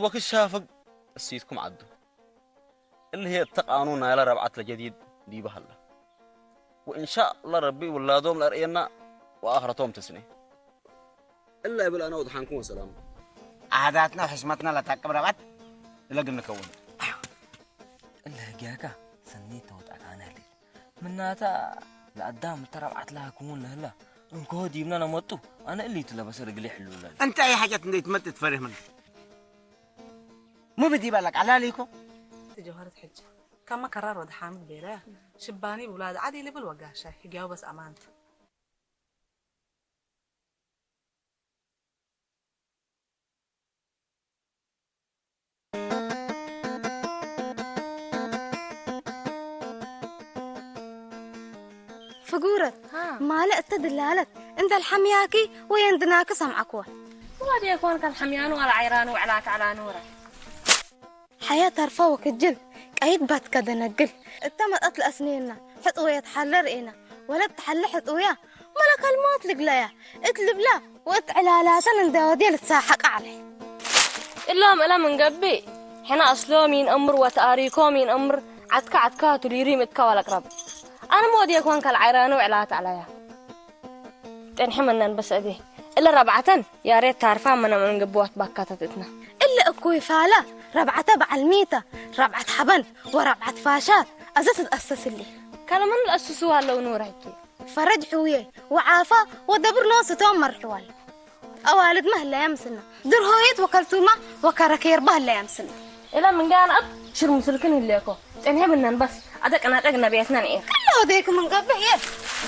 ወክሻፍግ እሲትኩም ዓዱ። እልህ ተቃኑ ናይላ ረብዓት ለጀዲድ ዲበሃላ። ወኢንሻአላ ረቢ ውላዶም ለርእየና ወኣኽረቶም ትስኔ። እላ ይብል ኣነ ወድሓንኩም ወሰላም። ዓህዳትና ወሕሽመትና ለታቅብ ረብዓት እለ ግን ንከውን። እለ ህግያካ ሰኒ ተወጣካና ህሊ። ምናታ ለኣዳም እተ ረብዓት ለሃክሙን ለህላ። እንኮ ዲብና ነመጡ። ኣነ እሊ ትለበሰ ርግሊ ይሕልውላ። እንታይ ሓጀት እንዴት መጥት ፈሪህ ምን? ሙ ብዲ በለቅ ኣላሊኮ። ትጀኸረት ሕጂ። ካማ ከራር ወደ ሓምድ ቤረ። ሽባኒ ብውላድ ዓዲ ልብል ወጋሻ። ህግያው በስ ኣማንት። ፍጉረት ማለ እተ ድላለት እንተ ልሐምያኪ ወይ እንድናኪ ሰምዐክወ። ወዴ ኮን ከልሐምያኑ አልዓይራኑ ዕላት ዐላ ኑረ። ሐያ ተርፈ ወክጅል ቀይድ ባትከ ደነግል እተ መጠት ለአስኔና ሕጥወየ ተሐለ ርኤና ወለት ተሐለ ሕጥውያ መለከል ሞት ልግለያ እት ልብላ ወእት ዕላላተን እንደ ወዴ ልትሳሐቀ ዐለ። እሎም እለ ምን ገብእ፣ ሕነ አስሎም ይንአምር ወተአሪኮም ይንአምር፣ ዐድካ ዐድካ ቱሊሪ ምትካ ዋለቅረብ። አነ ሞዴ ኮን ከልዓይራኑ ዕላት ዐለያ። ጤንሐ መናን በሰ እቤ እለ ረብዓተን ያሬት ታርፋ መነ መንገብዋት ባካታት እትና። እለ እኮ ይፋላ ረብዓተ በዓል ሚተ፣ ረብዓት ሐበን ወረብዓት ፋሻት አዘ ትትአሰስሊ። ከለመን ለአሱሱ አለው ኑር ሕጂ። ፈረጅ ሕውዬ ወዓፋ ወደብር ኖስቶም መርሕዋል። አዋልድ መህለያ ምስና ድርሆየት ወከልቱማ ወከረከየርባ ህለያ ምስና። እለ ምንጋን አብ ሽር ምስልክን ህሌኮ ጤንሄ ብነን በስ አደቅናደግ ነቢያትና ንኤ። ክለ ወደይክ ምንገብሕ እየ።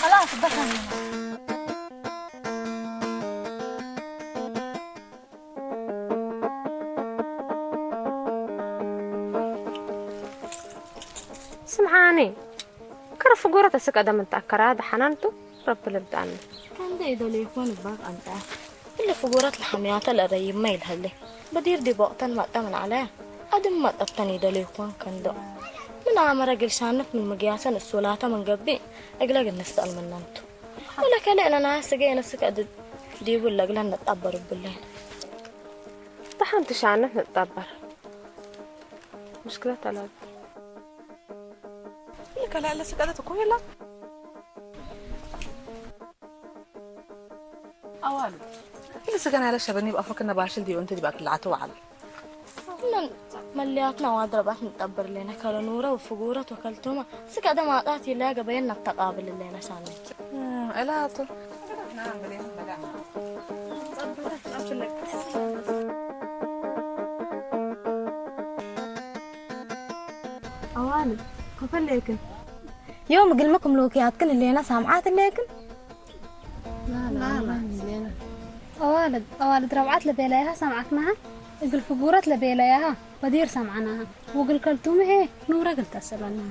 خلاص በሰና። ስምዓኒ ከረፍ ጎረ ተስቀደም እንተኣከራ ደሓናንቱ ረቢ ልብጣኒ። ከንደ ይደለይኮን እባ ቃንጣ እለ ፍጉረት ለሐምያተ ለረይማ ይልሀለ በዲር ዲብ ወቅተን መጠ ምን ዐለ አድም መጠተን ይደለይኮን ከንዶ ምን አመረ ግልሻነት ምን ምግያሰን እሱላተ ምን ገብእ እግለ ግንስተአል ምነንቱ ወለከለ እነና ስገ የነስከ ዲቡ ለግለን ነጣበርብለን ደሓን ትሻነት ነጣበር ምሽክለት አላቢ ከላለ ስቀለት እኮ የላ አዋሉ ክል ስገና ያለ ሸበኒ ብአፎ ከነ ባሽል ዲዮ እንተ ዲባ ክልዓተ ወዓል እነን መለያትና ዋድረባት ንጠብር ሌነ ከለ ኑረ ወፍጉረት ወከልቶማ ስቀደ ማጣት ይለያ ገበየን ነተቃብል ሌነ ሳነት እላቱ አዋል ከፈለክን ዮም ግልመ ክምሎክያትክን ህሌና ሳምዓት ህሌክን أوالد أوالد ربعت لبيلايها سمعتناها እግል ፍጉረት ለቤለያሃ በዲር ሰምዐናሃ ወእግል ከልቱምሄ ኑረ እግል ተስእለናሃ።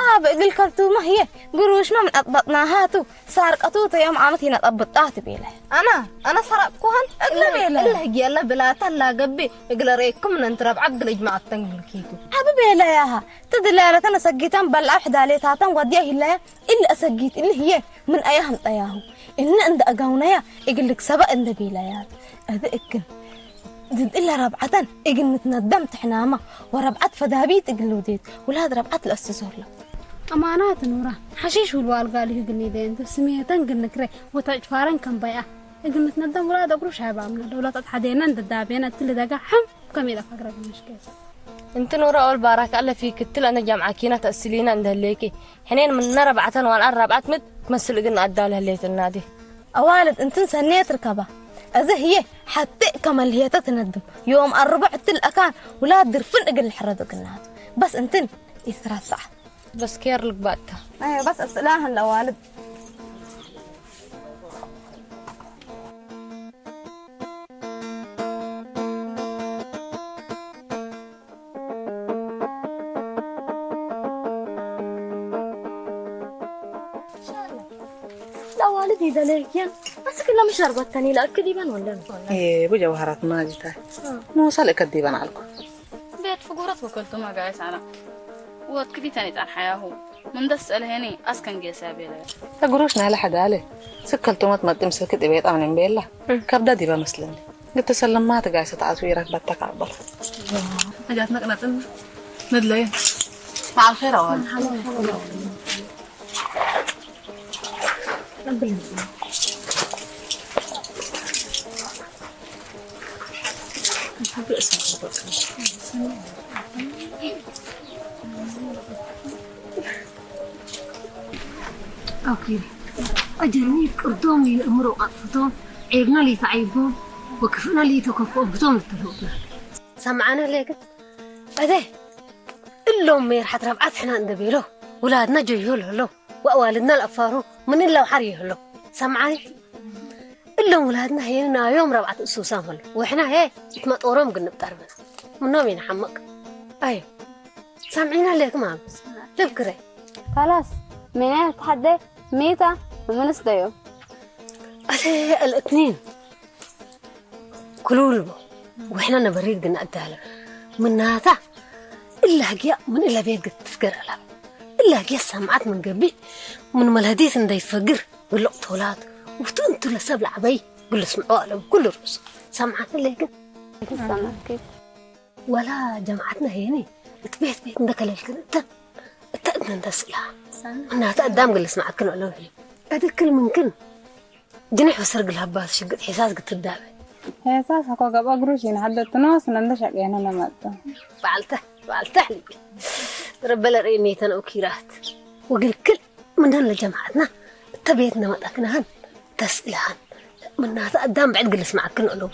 አብ እግል ከልቱመ ህዬ ግሩሽመ ምን አጥበጥናሃ ቱ ሳርቀቱ ተ ዮም ዓመት ይነጠብጣ ትቤለ። አና አና ሰረቅኩሃን እግለ ቤለ። እለ ህግየለ ብላታ ላገብእ እግለ ሬኩም ነንቲ ረብዐ እግል እጅማዐተን ግልኪቱ። አብ ቤለያሃ ትድላለተን አሰጊተን በልዐ ሕዳሌታተን ወድየ ሂለያ እለ አሰጊት እለ ህዬ ምን አያ ሀምጠያሁ እነ እንደ አጋውነያ እግል ልክሰበ እንደ ቤለያት። አብ እክን ድድ እለ ረብዐተን እግል ንትነደም ትሕናማ ወረብዐት ፈዳቢት እግል ልውዴት ውላድ ረብዐት ለአስሶርለ። አማናት ኑራ ሐሺሽ ውልዋል ጋሊሁ እግል ኒደየንቱ ስሜተን እግል ንክሬ ወተዕጭፋረን ከም በይአ እግል ንትነደም ውላድ እግሩ ሻይባምና ደውለት አትሐዴነን ደዳቤነ እትሊ ደጋ ሕም ከም ኢለ ፈግረ ግመሽከ። እንቲ ኑራ ኦል ባራክ አለ ፊክ እትል አነ ጃምዓ ኪና ተእስሊና እንደ ህሌኪ ሕኔን ምነ ረብዐተን ዋልአን ረብዐት ምት ትመስል እግል ንአዳል ህሌት እናዴ። አዋልድ እንትን ሰኔት ርከባ። እዚ ህዬ ሐቴ ከመልህየተ ትነድም። ዮም አርቦዕ እትል አካን ውላድ ድርፍን እግል ልሕረዶ ግናቱ። በስ እንትን ኢትትረሳዕ። በስ ኬር ልግባእታ። አይ በስ እስላህን ለዋልድ። ለዋልድ ይደለየን አስክ ለምሸርበተን ይላክ ዲበን ወለን ቡጀ ባህራት ማጅታ ሞሳ ለከዲበን አልኩ ቤት ፍጉረት ወከልቱ ማጋይ ሳና ወት ክቢተን ይጣን ሐያሁ ምን ደስ አለሄኒ አስከን ጌሳ ቤለ ተግሮሽ ናለ ሐዳለ ስከልቶማት መጥም ስልክ ጥቤጣ ምን ቤላ ከብዳ ዲባ መስለኒ እተሰለማ ተጋይሰ ተኣትዊራ በታ ካበል። ነጃት ነቅነጥን ነድለየ። በዓል ኸይር ኣዋል። أوكي. أجرني قردوم يأمروا قطفتهم، عيبنا اللي تعيبهم، وكفنا اللي تكفوا بزوم التلوث. سمعنا ليك؟ أده. እሎም ሜርሓት ረብዓት ሕና እንደቤሎ ውላድና ጀዮ ለሎ ወኣዋልድና ለኣፋሩ ምን እለው ሓር ይህሎ ሰምዓይ እሎም ውላድና ሄንናዮም ረብዓት እሱሳም ህሎ ወሕና ሄ ይትመጦሮም ግንብ ጠርብና ምኖም ይንሓመቅ ኣዮ ሰምዒና ለክም ኣም ልብክረ خلاص من تحدى ميتا ومن استيو أتي الاثنين ክሉል ቦ ውሕና ነበሪድ ግን ኣዳለ ምናታ እላግያ ምን እለቤት ግትፍገር ኣላ እላግያ ሰምዓት ምን ገቢ ምን መልሀዲት እንዳይትፈግር ግልቕ ቶላት ውትእንቱ ለሰብ ለዓበይ ግልስምዖ ኣለ ኩሉ ርእሱ ሰምዓት ለይ ግን سمعتك ወላ ጀምዓትና ሄኒ እቲ ቤት ቤት እንደከለልክን እተ እተ እድነ እንደስላ እናተ ኣዳም ግልስምዓክን ኣለው እድክል ምንክን ጅንሕ ወሰርግ ለሀባስ ሽግጥ ሒሳስ ግትዳበ ሄሳስ ሀኮ ገብአ ግሩሽ ይንሐደትኖ ስነንደ ሸቄነ ነመጡ። በዓልተ በዓልተ ሕልቢ ረበለ ርእኔተን ኡኪራት ወግልክል ምንደን ለጀማዓትና እተ ቤት ነመጣክናህን ተስእልሃን ምናተ ኣዳም ብዕድ ግልስ መዓክን ኣለው።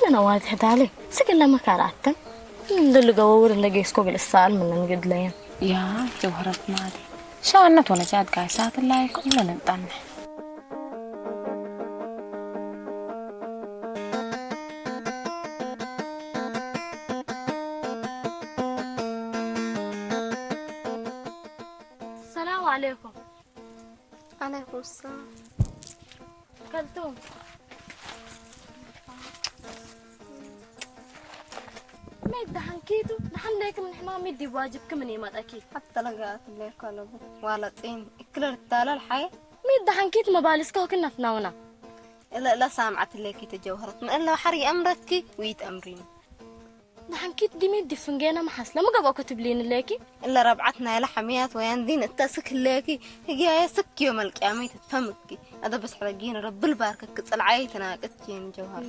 ለነዋት ሕዳሌ ስግለ መካራተን ልልገወውር እንደ ጌስኮ ግልሳል ምንን ግድለየን ያ ጀውህረት ማዲ ሻነት ወለጃት ጋይሳት ላይ ኩሉ ንንጣነ ሰላም ዓለይኩም ዓለይኩም ሰላም ከልቱም ሜት ደሓንኪቱ ደሓን ለይክም ንሕማም ሜት ዲብ ዋጅብክም እኔ መጠኪ ሓታ ለጋኣት ለይኮ ለቡ ዋላ ጤን እክለ ልታለል ሓየ ሜት ደሓንኪት መባልስካ ወክናፍናውና እለ እለ ሳምዓት ለኪ ተጀውህረት ምእለ ባሕር ይእምረትኪ ውይት እምሪኒ ንሓንኪት ዲሚት ዲፍንጌና መሓስለ ምገበኦ ክትብሊን እሌኪ። እለ ረብዓት ናይለ ሓምያት ወያን ዲን እተ ስክ ህሌኪ ህግያየ ስክ ዮም ኣልቅያመይ ትትፈምኪ። ኣደ በስሐ በጊን ረብል ባርከኪ ጽልዓይ ተናቅት ኪን ጀውሃር።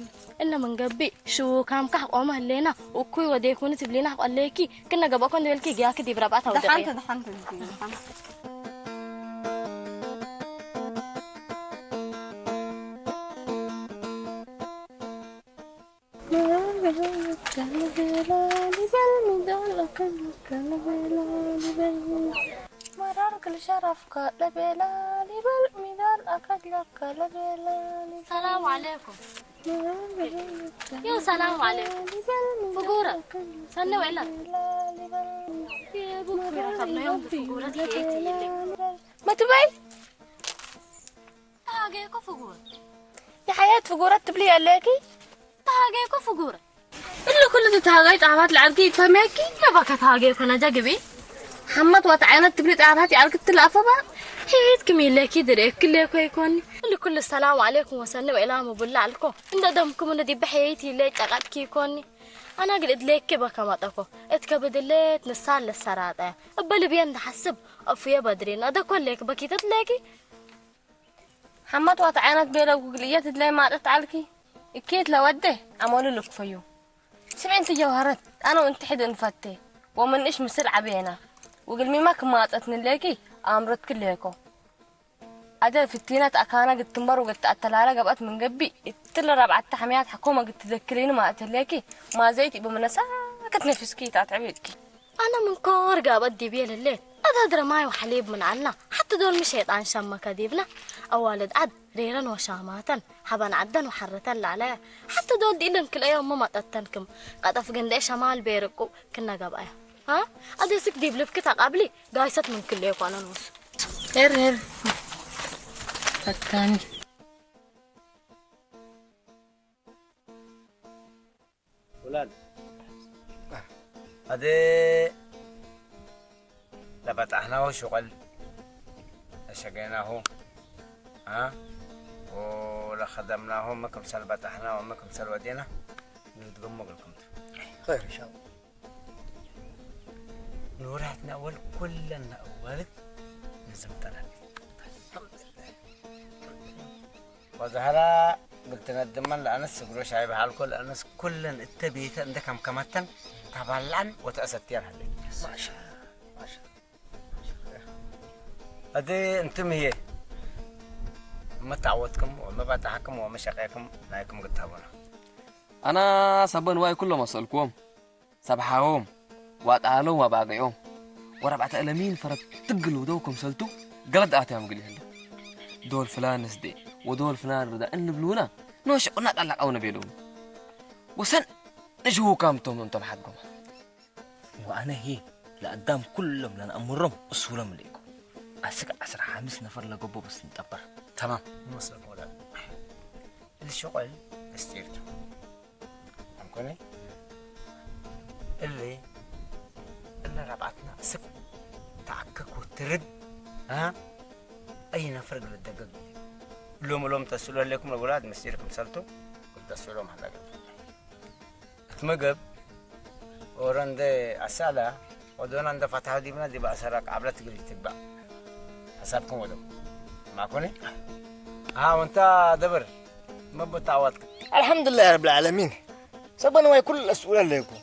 እለ ምን ገቢእ ሽዉ ካምካሕ ቆመ ህሌና እኩይ ወዴኩኒ ትብሊና ሕቆ እሌኪ ክነ ገበኦ ኮን ዝበልኪ ህግያኪ ዲብ ረብዓት ኣውደቅየ። ደሓንተ ደሓንተ ደሓንተ። ሰላም ዓለይኩም። ዮ ሰላም ዓለይኩም። ፍጉረ ሰነ ወይላ። የቡኩ ይረከብናዮም ፍጉረት ከየት ይልኝ። መትበይ ተሃገይኮ ፍጉር። የሓያት ፍጉረት ትብሊ ኣለኪ። ተሃገይኮ ፍጉር። እሉ ኩሉ ተሃጋይ ጣባት ለዓልኪ ይትፈምያኪ ለባከ ተሃገይኮ ነጃ ግቢ። ሓመት ዋት ዓይነት ትብሊ ጣባት ይዓልክ ትላፈባ። ሄት ክም ይለኪ ድሬክ ክሌኮ ይኮኒ። እሉ ኩሉ ሰላም ዓለይኩም ወሰኒ ወኢላ ሙብላ ኣልኮ። እንደ ደምኩም ንዲበ ሄት ይለ ጨቃጥኪ ይኮኒ። ኣና ግል እድሌኪ በከማጠኮ። እትከብድሌት ንሳን ለሰራጠ። እበ ልብየ እንደ ሓስብ ኣፉየ በድሪና ደኮ ሌክ በኪተት ሌኪ። ሓመት ዋት ዓይነት ቤለ ጉግል እየ ትድለይ ማጠት ዓልኪ እኬት ለወደ ኣመሉ ልክፈዩ ስምዒ እንት ጀውሃረት ኣነ እንት ሕድ እንፈቴ ወመንእሽ ምስል ዓበየና ወግልሚማ ክማጠት ንሌኪ ኣምረትክ ሌኮ ኣደ ፍቲነት ኣካና ግትምበር ወገት ኣተላለ ገብአት ምን ገቢ እትል ረብዓት ተሕምያት ሓኮመ ግትዘክሪኒ ማእተሌኪ ማዘይቲ በመነሳከት ነፍስኪ ታትዕብጥኪ ኣነ ምንኮር ጋበት ዲብ የለሌት። ኣዳድረ ማይ ወሐሊብ ምን ዐልና። ሐቲ ዶል ሚ ሸይጣን ሸመከ ዲብነ። አዋልድ ዐድ ሬረን ወሻማተን ሐበን ዐደን ወሐርተን ለዐለየ። ሐቲ ዶል ዲእልን ክልኤ ዮም መጠተን ክም ቀጠፍ ግንደኤ ሸማል ቤርቁ ክነ ገብአየ። ሀ? አደስክ ዲብ ልብኪ ተቃብሊ ጋይሰት ምን ክልኤ ኮነ ንውስ። ሄር ሄር ፈታኒ ኣደ ለበጣሕናሁ ሽቆል ለሸገይናሁ አ ወለኸደምናሁ መ ክምሰል በጣሕና ወመ ክምሰል ወዴና ንድገሞ እግልኩም። خير إن شاء الله. ንውራትና ወል ኩለና እዋልት ንዝምጠና ወዛህራ ግልትነት ድማ ለአነስ ስግሮ ሻይ በሃልኮ ለአነስ ኩለን እተ ቤተ እንደ ከምከመተን ተባላን ወተአሰትያን ሀለ ما شاء الله. ما شاء الله. እዲ እንትም ህየ መታወትኩም ወመባጣሕኩም ወመሸቀይኩም ናይኩም ግታቡና ኣና ሰበን ዋይ ኩሎም ኣሰልክዎም ሰብሓዎም ዋጣሎም ኣባጊዖም ወረባዕተ እለሚን ፈረት ትግል ውደው ከምሰልቱ ገለድ ኣትያም ግል ይህሉ ዶል ፍላን ንስዴ ወዶል ፍላን ርዳ እንብልውና ንወሸቁና ጣላቃው ነቤለውም ወሰን ንሽሁ ካምቶም እንቶም ሓድጎማ وأنا هي لقدام كلهم لأن أمرهم أصولهم ليكم. أسك عسر حامس نفر لقبو بس نتبر. تمام. ንመስለኩም ወላ ልሽቆል ምስጢርቱ ኣምኮነ እሊ እለ ረብዓትና ስብ ተዓከክ ወትርድ አ ኣይነፍርግ ልደገግ ሎም ሎም ተስሎ ኣለኩም ለውላድ ምስጢር ክምሰልቱ ተስሎም ኣለገ እቲ ምግብ ኦረ እንደ ኣሳላ ወዶና እንደ ፈታሁ ዲብና ዲብ ኣሰራ ቃብላ ትግል ይትግባእ ሓሳብኩም ወዶ ማኮነ አ ወንታ ደብር መቦታ ኣዋትክ الحمد لله رب العالمين. سبنا واي كل السؤال ليكو.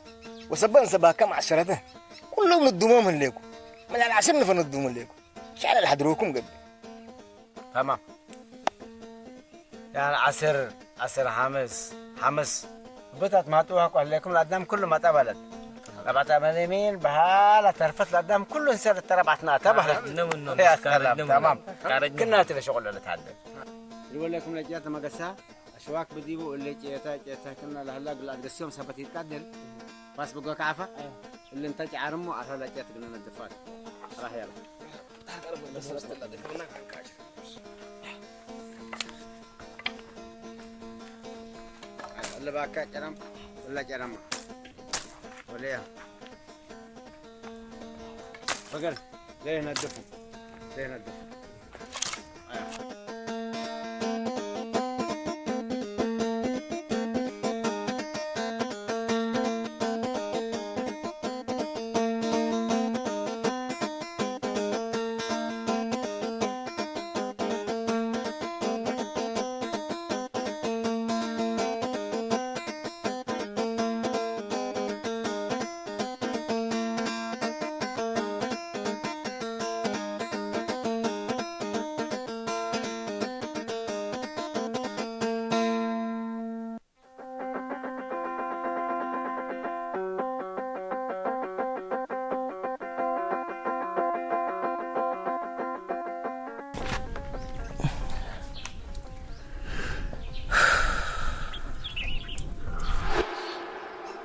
وسبنا سبا كم عشرة. كلهم ندومهم ليكو. من العشر نفر ندومهم ليكو. شعر الحدروكم قبل. تمام يعني عسر عسر حمص حمص بتات ما توها كل لكم الأدنام كله ما تبلت ربعت أماليمين بهالة ترفت الأدنام كله انسان التربعتنا تبلت نمن يا سلام تمام كارج كنا تبي شغل اللي تعدل يقول لكم لجيت مقسا أشواك بديبو اللي جيتا جيتا كنا لهلا قل أدرسيهم سبت يتقدر بس بقوا كعفة اللي انت جعرمو أهلا جيت قلنا الدفات راح يلا اللي باكا جرم ولا جرم ولا فقر ليه ندفو ليه ندفو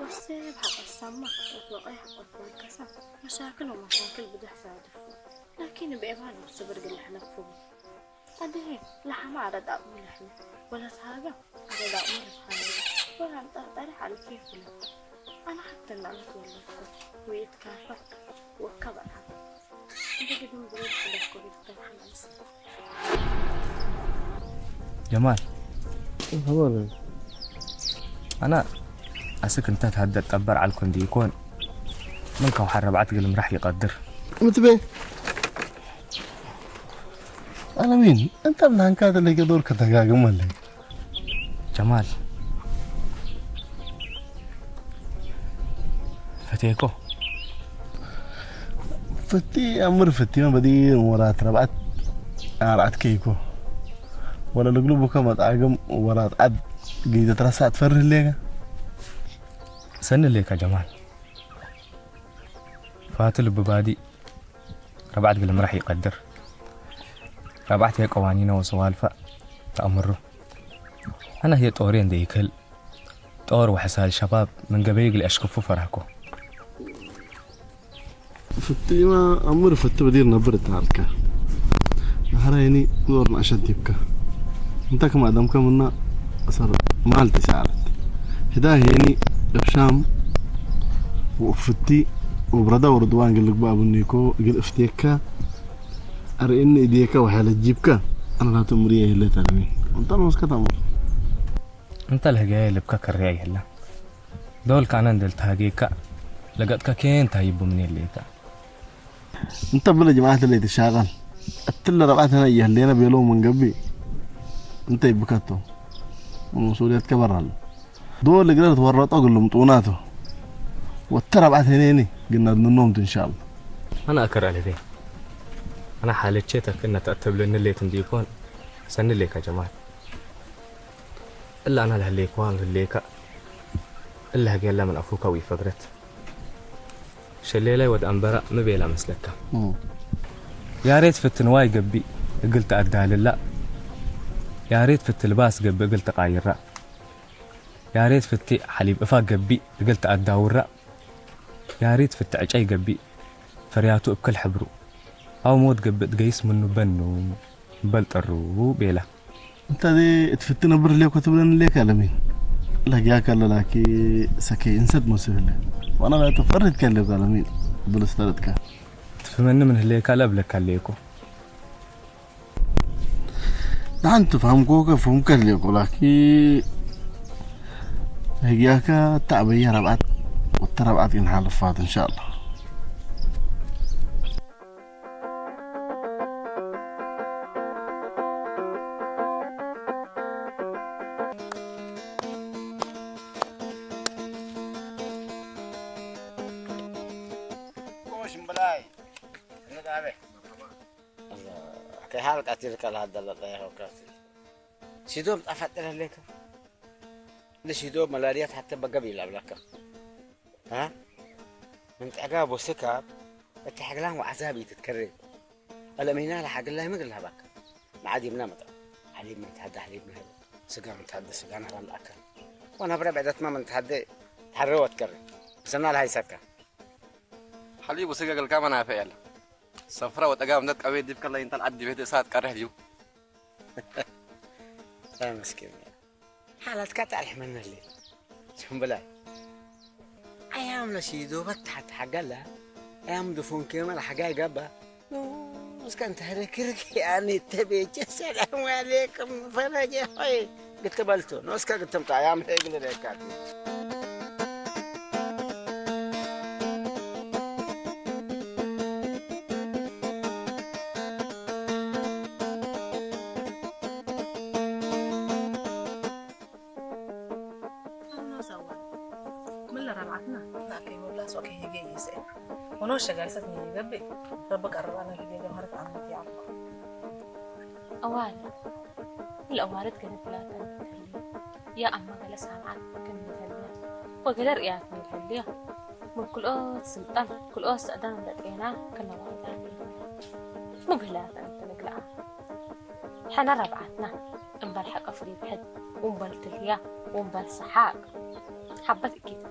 ወሰብ ሓቆሳማ ወትወቀይ ሓቆት ወልከሳ መሻክል ወመሻክል ብድሕ ሳድፉ ላኪን ብኤባን ወስብር ግልሕ ነፉ ኣድሄ ለሓማ ኣረዳእሙ ለሕሚ ወለሳሃጋ ኣረዳእሙ ለብሃነ ወራምጣርጣሪ ሓልፊ ይፍለ ኣነ ሓተና ኣለት ወለኩ ወይትካፋ ወካ በልሓ እንደ ግድም ብሬድ ሓደኮ ቤትከን ሓመስ ጀማል ኣና ኣስክ እንተ ትሃደድ ጠበር ዓልኮ እንዲ ይኮን ምን ካብ ሓረብዓት ግል ምራሕ ይቀድር ምትቤ ኣለሚን እንተ ብናንካ ተለገ ዶር ከተጋግም ኣለይ ጀማል ፈቴኮ ፈቲ ኣምር ፈቲመ በዲ ወራት ረብዓት ኣርዓት ከይኮ ወላ ልግሉ ቡከ መጣዕግም ወራት ዓድ ገይዘት ረሳ ትፈርህ ሌጋ ሰኒ ሌካ ጀማል ፋቱ ልቢ ባዲ ረብዓት ግል ምራሕ ይቀድር ረብዓት የቀዋኒነ ወሰዋልፋ ተኣምሩ ኣና ህየ ጦሪ እንደ ይክል ጦር ወሐሳል ሸባብ ምን ገበይ ግል አሽክፉ ፈራህኮ ፍትማ አምር ፍት በዲር ነብር ተሃልካ ዳሕራ የኒ ዞር ንኣሸት ዲብካ እንተ ከም ኣደምከ ምና ሰር ማልቲ ሰዓረት ህዳ የኒ እብ ሻም ወፍቲ ወብረዳ ወርድዋን ግልግባ ብኒኮ ግል እፍቴካ ኣርእኒ እዴካ ወሓለ ጂብካ ኣናላቱ ምሪያ ይለታ ለሚ። እንታ ነው እስከ ታሙ። እንተ ለህገያ ልብካ ከሪያ ይህላ። ዶል ካና እንደል ተሃጌካ ለገጥካ ኬን ታይቡ ምን የለይካ። እንተ ብለ ጅማዓት ለይ ትሻቀል። እትለ ረብዓት ነ እያህሌነ ቤሎ ምን ገቢ። እንተ ይብካቶ። መስኡልያት ከበራል። ዶ ልግረ ተወረጦ ግልም ጡናቶ። ወተ ረብዓት ሄኔኒ ግና ንኖምት እንሻላ። ኣነ ኣከር ኣለቤ። ኣነ ሓለቼ ተክነ ተእተብለኒ ሌት እንዲኮን ሰኒ ሌካ ጀማል። እላ ኣና ለህሌኳ ለህሌካ እላ ህጌላ ምን ኣፉካ ዊፈግረት። ሸሌላይ ወድ ኣንበራ ምቤላ መስለካ። ያሬት ፍቲ ንዋይ ገቢ እግል ተኣዳልላ። ያሬት ፍቲ ልባስ ገቢ እግል ተቃይራ። ያሬት ፍቲ ሓሊብ እፋ ገቢ እግል ተኣዳውራ። ያሬት ፍቲ ዕጫይ ገቢ ፈርያቱ እብ ክል ሕብሩ። ኣው ሞት ገብእ ትገይስ ምኑ በኑ በልጠሩ ቤላ። እንተ እትፍቲ ነብር ህሌኮ ትብለኒ ሌካ ለሚን። ለጊያ ከለላኪ ሰከይ እንሰት መስል ህለ። ዋና ባያተ ፈርድ ከለብ ለሚን ብልስተረጥካ። ትፍመኒ ምን ህሌካ ለብለካ ሌኮ። ንሓንቲ ትፍሃምኮ ከፍሁምከ ህሌኮ ላኪ ህጊያካ ተዕበየ ረብዓት ወተ ረብዓት ግን ሓለፋት እንሻላ። ከይሃልቃ ትልካ ለሃደለጠ ያኸውካት ሲዶም ጣፋጥ ለለከ ንሲዶም መላርያት ሓተ በገብ ይላብለከ ምን ጥዕጋ ቦስካ እቲ ሕግላን ወዓዛብ ይትትከረ ኣለመይና ለሓግላይ ምግር ለሃባካ ንዓዲምና መጣ ሓሊብ ምን ተሃደ ሓሊብ ምን ስጋ ምን ተሃደ ስጋ ናራ ምልኣካ ወናብረ ብዕደትማ ምን ተሃደ ተሓረ ወትከረ ሰና ለሃይሰካ ሓሊብ ወስጋ ገልካ መናፈ ያለ ሰፍራ ወጠጋ ምነት ቀቤ ዲብ ከላይ እንተል ዓዲ ቤት እሳት ቀርሕ እዩ። ተመስገን ሓላትካ ታሪሕ መነሊ ሽምብላይ ኣያም ለሲዶ በታሕት ሓጋላ ኣያም ድፎን ኬመል ሓጋ ይጋባ እስከ እንተ ህረክርክ ያኔ ተቤጀ ሰላም ዓለይኩም ፈረጀ ሆይ ግትበልቶ ንስካ ግትምታ ኣያም ሄግል ደካት ምን ለረብዓትና ናከይ መብላስ ወከይ ሄጌ ይስኤ ሆኖ ሸጋልሰት ምን ይገብእ ረቢ ቀረባና ጊዜ ጀምረት ዓመት ያዕቆብ أوان الأوارد كانت لا تنتهي يا أما جلس عن عقل كم يهليا وقال رئيات من يهليا من كل أوت سلطان كل أوت سعدان لقينا كنا وعدان مبهلات أنت نقلعها ሓና ረብዓትና እምበል ሓቀ ፍሪብሕት ወምበል ትልያ ወምበል ሰሓቅ ሓበት እኪት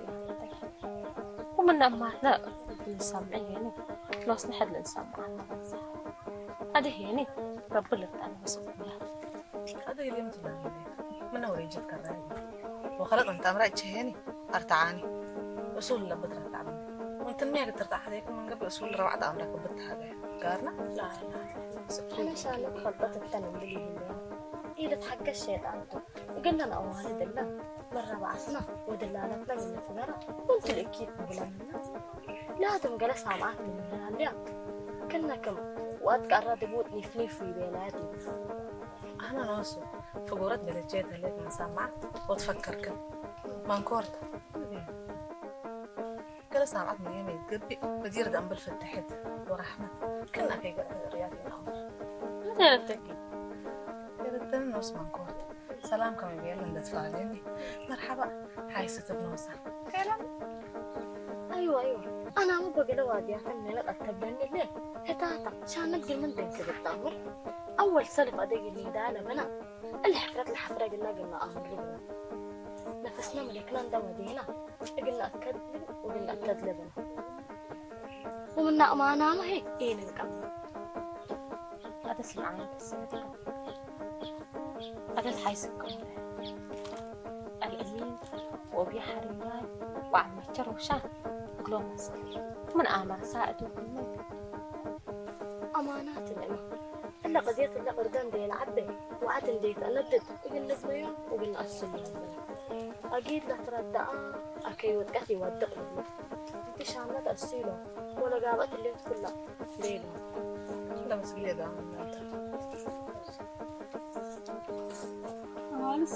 ومن أماتنا نسمع يعني ناس نحد نسمع هذا هي يعني رب اللي بتاعنا مسؤوليات هذا اللي مثل من أوريجت كراي وخلط أنت أمرأة تشهيني أرتعاني أصول لبت رتعاني وانت المية قد ترتع هذيك من قبل أصول روعة أمرك وبتها جارنا ሓበሻ ንኽፈልጦ ትፍተን እንብል ይህልያ ኢሉ ትሓገዝ ሸይጣን እቶ እግልና ንኣዋልድ እላ መረባዕትና ወደላላትና ግንፍገራ ኩንቱ ልእኪት ንብለምና ላትም ገለ ሳምዓት ምንሃልያ ክነክም ወኣትቃራ ድብውጥ ኒፍኒፍ ይቤላያ ዲብ ኣነ ነሱ ፍጉረት ገለቼ ተሌት ንሰማዕ ወትፈከርክን መንኮርታ ገለ ሳምዓት መየመ ይትገብእ በዲር ደንብል ፍትሕት ወራሕመት ክና ከይገጥም ርያት ኢና እንታይ ረብተኪ ገለተን ነውስ መንኮርት ሰላም ከመይ ብየን እንደትፋለኒ መርሓባ ሓይሰ ትብነውሳ ከላ أيوة أيوة أنا مو بقلوا دياتن ملقت تبلني ليه هتاتا شانك دي من دين كبتامر أول سلف أدقي لي دالة بنا الحفرة الحفرة قلنا قلنا أمر لبنا نفسنا ملكنا ندم دينا እግና እከድል ወግና እከድለ በለ። ወምና እማናመ ሄ ኤንንቀም ኣተስምዓና ተሰምትከ ኣተትሓይስከ ኣልእሚን ወብያ ሓርያ በዓል መቸር ወሻ ሎምስ ምን ኣማሳ እትውነ ኣማናት ንዕማ እለ ቅዜት እለ ቅርደም ደይን ዓበ ወዓት እንዴት እነድድ እግል ንግበዮ እግል ንኣስሉ ኣጊድ ለትረዳኣ ኣከይ ወድቀት ይወድቅ ንብሎ እቲ ሻመት ኣስሎ ወለጋበጥ እሌት ኩላ ሌሎ ለመስግየዳ እናንተ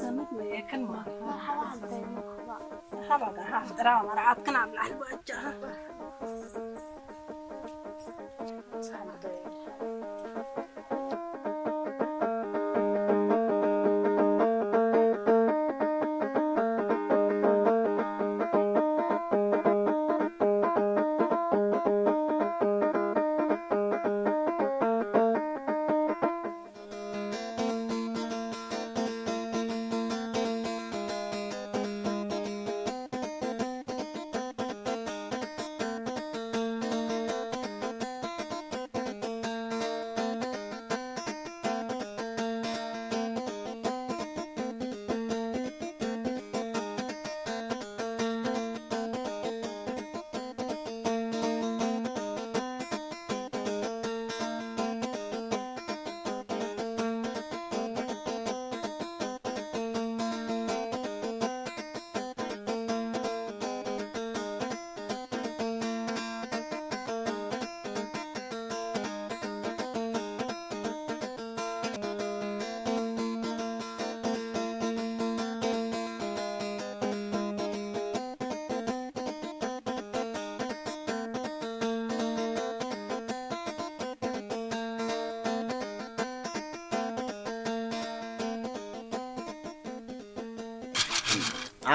ሰምት መየክን ማለት መርሓባ ሓንታይ መርሓባ መርሓባ ጋር ሓፍጥራ መርዓትክን ኣብ ላዕሊ ባጫ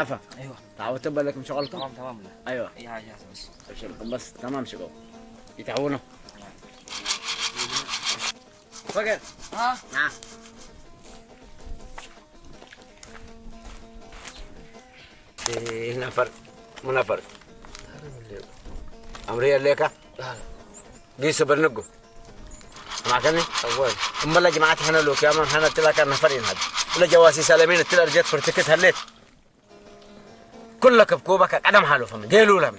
عفا ايوه تعودت بالك مشغلكم تمام تمام لا. ايوه يا جاهز بس بس تمام شغل يتعاونوا فقر ها نعم إيه نفر منفر أمري ليك قيس برنقو سمعتني؟ أول أما لا جماعة حنا لو كيامن حنا تلاقى نفرين هذا ولا جواسي سالمين تلا رجعت فرتكت هليت كل كبكوبك قدم حاله فمن قالوا لهم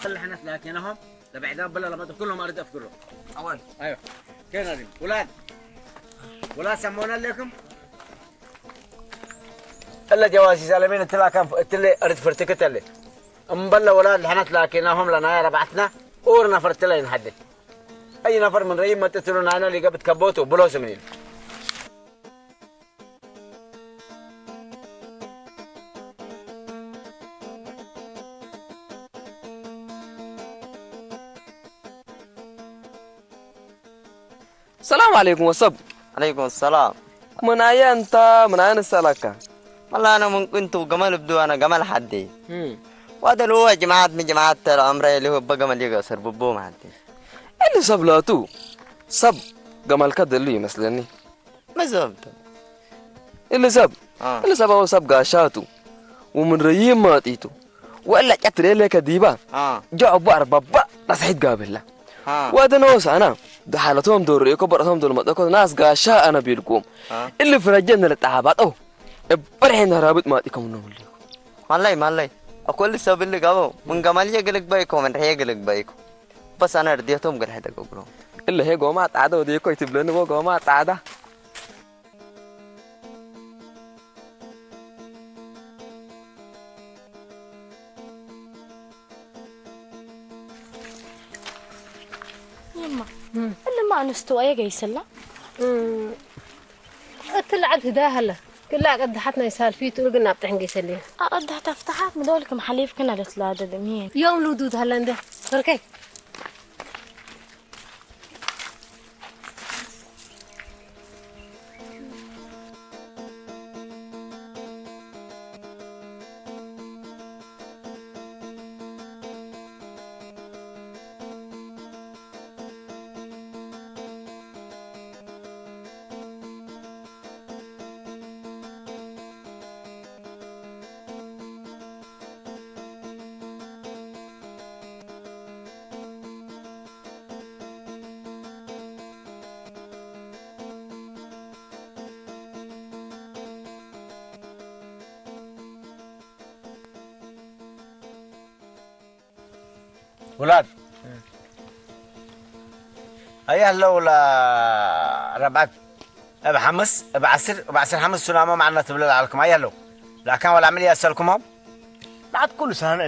خلي حنا تلاقيناهم لبعدين بلا لما كلهم أرد أفكره أول أيوه كين أريم ولاد ولاد سمونا لكم እለ ጀዋሲስ ኣለሜን እትላ ካን እትለ እርድ ፍርትክት ኣለ እምበለ ወላ ልሕነት ላኪናሆም ለናያ ረባዕትና ኡር ነፈር እትለ ይንሓድል ኣይ ነፈር ምን ረይም መጥትሉ ናይና ሊገ ብትከቦቱ ብሎ ስምን ኢሉ ሰላም ዓለይኩም ወሰብ። ዓለይኩም ሰላም። ምናየ እንታ ምናየ ንሰላካ። والله أنا من كنت جمال بدو أنا جمال حدي. وهذا اللي هو جماعات من جماعات العمرة اللي هو بقى مليقة سر ببو ما حدي. اللي سب لاتو سب جمال كدلو يمسلني. بالضبط. اللي سب آه. اللي سب هو سب قاشاتو ومن ريم ماتيتو. وإلا ጨት ሬሌከ ዲባ ጀዖ ባር ባባ ዳስሒት ጋብላ ወደ ነወስ ኣና ደሓለቶም ዶ ርእኮ በረቶም ዶ መጠኮ ናስ ጋሻ ኣነ ቢልኩም እሊ ፍረጀ ንልጣባጠው እበርሐ ነራብጥ ማጢኩም ነው ልዩ ማላይ ማላይ ኣኮል ሰብ እሊ ጋቦ ምን ገማልየ ግልግባይኮ መንርሕየ ግልግባይኮ በስ ኣነ ርድየቶም ግርሐ ደገብሮ እሊ ሄ ጎማ ጣዕደ ወደኮ ይትብለኒ ጎማ ጣዕዳ يما اللي ما نستوى يا قيسلا እቲ ልዓል ህዳ ሃለ ክላ ቀድሓት ናይ ሳልፊ ትኡርግን ኣብ ጥሕን ገይሰልየ ኣቐድሕ ተፍትሓት ምደወልክም ሓሊፍክን ኣለትላደልም ዮም ልውዱድ ሃለ እንደ ሶርከይ ውላድ ኣያ ኣለዉ ላ ረብዓት እብ ሓምስ እብ ዓስር እብ ዓስር ሓምስ ሱናማ ማዕና ትብለ ለዓልኩም ኣያ ኣለዉ ላካን ወላ ዕምል ያሰልኩሞም። بعد كل سنة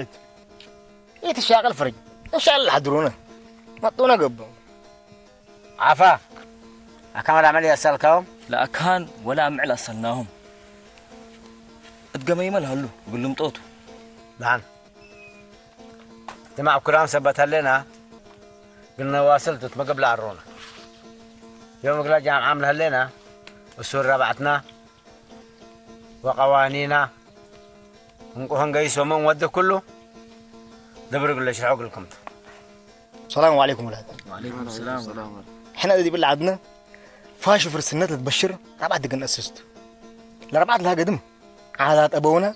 إيه تشاغل فرج إن شاء الله حضرونا مطونا قبل ዓፋ ኣካን ወላ ዕምል ያሰልካዎም። ለኣካን ወላ ምዕል ኣሰልናሁም እትገመይመ ልሃሉ እግል ልምጦቱ ደሓን ትማዕ ኩራም ሰበት ሃሌና ግን ነዋስል ቱት ምግብ ለኣሮና ዮም እግላ ጃምዓም ለሃሌና እሱር ረባዕትና ወቀዋኒና እንቁ ህንገይሶምን ወዲ ኩሉ ድብር እግለ ሽርሖ እግልኩምቱ السلام عليكم ولاد ሰላም احنا دي بالعدنا فاشو فرسنة تبشر ربعت دقن أسست لربعت لها قدم عادات أبونا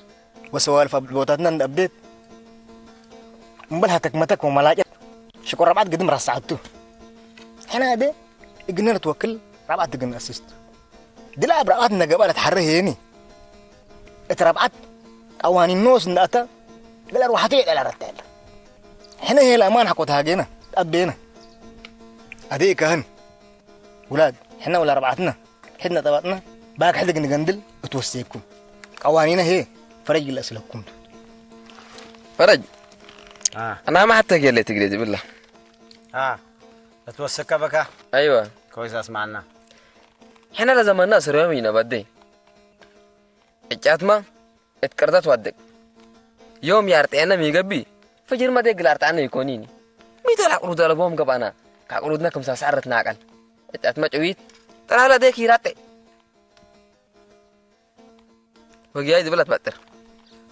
وسوالف أبوتاتنا أبديت مبلها تكمتك وملاجئ شكو ربعت قدم راس ساعتو حنا دي قلنا نتوكل ربعت دقن أسست دلا بربعت نقبل تحرهيني ات ربعت قوانين نوس نداتا قال روحتي على رتال حنا هي الأمان حقوتها جينا أبينا أدي كهن ولاد حنا ولا ربعتنا حدنا طبعتنا باك حدق نقندل وتوسيكم قوانينا هي فرج الله سلكم ፈረጅ ኣና ማሕተግ የለ ትግሬ ዝብላ እትወሰካ በካ ኣይወ ኮይስ ኣስማዕና ሕና ለዘመና ስርዮም ኢና ባደይ ዕጫትማ እትቀርዛ ትዋደቅ ዮም ያርጥያና ሚገቢ ፈጅርማ ደግ ላርጣና ይኮኒኒ ሚቶ ላቅሩ ዘለቦም ገባና ካቅሩድና ክምሳ ሳዕረት ናቀል ዕጫትማ ጭዊት ጥራላ ደክ ይራጤ ወጊያይ ዝብላ ትባጥር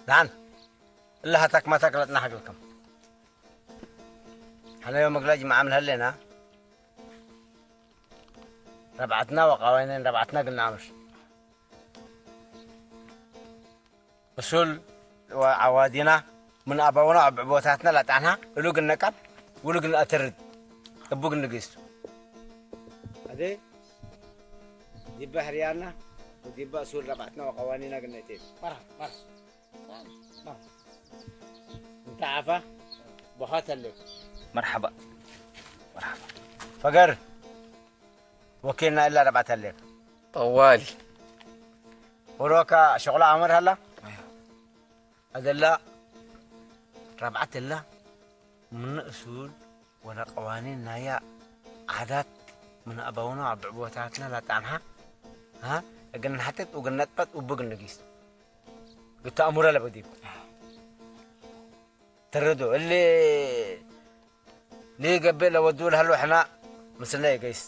ዳን እላ ሃታክ ማታክ ለጥና ሃግልክም ሓለዮ መግላጅ መዓምል ሃሌና ረብዓትና ወቃዋይነን ረብዓትና ግናምር እሱል ዓዋዲና ምን ኣባውና ኣብ ቦታትና ላጣና እሉ ግነቃብ ውሉ ግነአትርድ እቡ ግንግስቱ ኣደ ዲባ ህርያና ወዲባ እሱል ረብዓትና ወቃዋኒና ግነቴ መርሃ መርሃ እንተ ዓፋ ቦኻተለ መርሓባ መርሓባ ፈገር ወኪልና እላ ረብዓት ኣለክ ጠዋሊ ኡሮካ ሸቕሎ ኣመር ሃላ ኣዘላ ረብዓት እላ ምን እሱል ወነ ቀዋኒን ናያ ዓዳት ምን ኣባውና ኣብ ብዕቦታትና ላጣንሃ እግን ሓተት ኡግን ነጥበት ኡብግ ንጊስ ግታ ኣሙረ ለበዲብ ትርዱ እሊ ሊገብእ ለወዱ ለህሉ ሕና ምስለ ይገይስ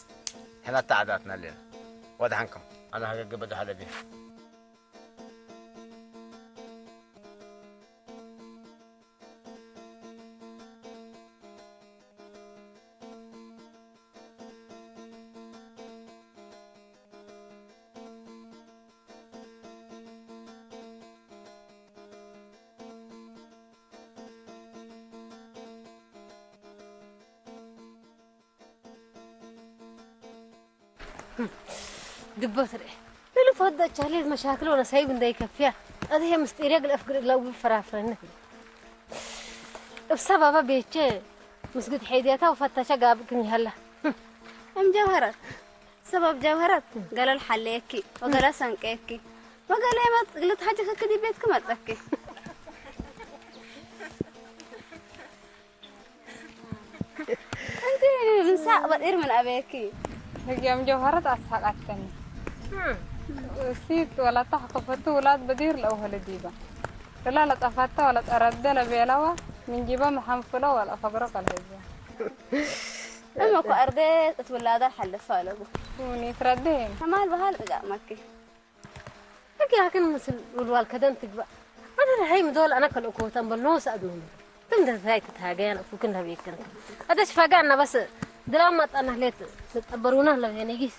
ሕና ተዓዳትና ኣለና ወድሓንኩም ኣነ ሃገግበ ዶ ሓደ ቤት ግቦት ርኤ ልልፎት ደቻሌት መሻክል ወነ ሰይብ እንደይከፍያ ቀድሄ ምስጢር የግል እፍግር ለዊ ፈራፍረኒ እብ ሰባባ ቤቼ ምስግድ ሄድያታ ወፈታሻ ጋብቅኝ ያላ እም ጀውሀረት ሰባብ ጀውሀረት ገለል ሓለየኪ ወገለ ሰንቀየኪ ወገለ መጥ ልትሓጀከኪ ዲቤትኪ መጠኪ أنت من ساق بدير من أبيكي ህግያም ጀውሃረት ኣስሓቃትከኒ እሲት ወላታ ከፈቱ ውላድ በዲር ለእውህለ ዲባ ለላ ለጠፋታ ወላ ጠረደ ለቤላዋ ምን ጂባ መሐንፍሎ ወላ ፈግሮ ከልህዝያ أما كو أردت أتولادها حلفها لبو ونيتردين كمال بحال إجا مكي ሕጊ ሃክን ምስል ውልዋል ከደን ትግባእ ኣነ ርሀይ ምዶል ኣነ ከልእኮ ተንበል ኖስ ኣድመኑ ግን ደታይ ትትሃገያን እፉክን ለቤክን ኣደሽ ፈጋ እናበስ ድራማ ጣና ህሌት ንጠበሩና ለቤነጊስ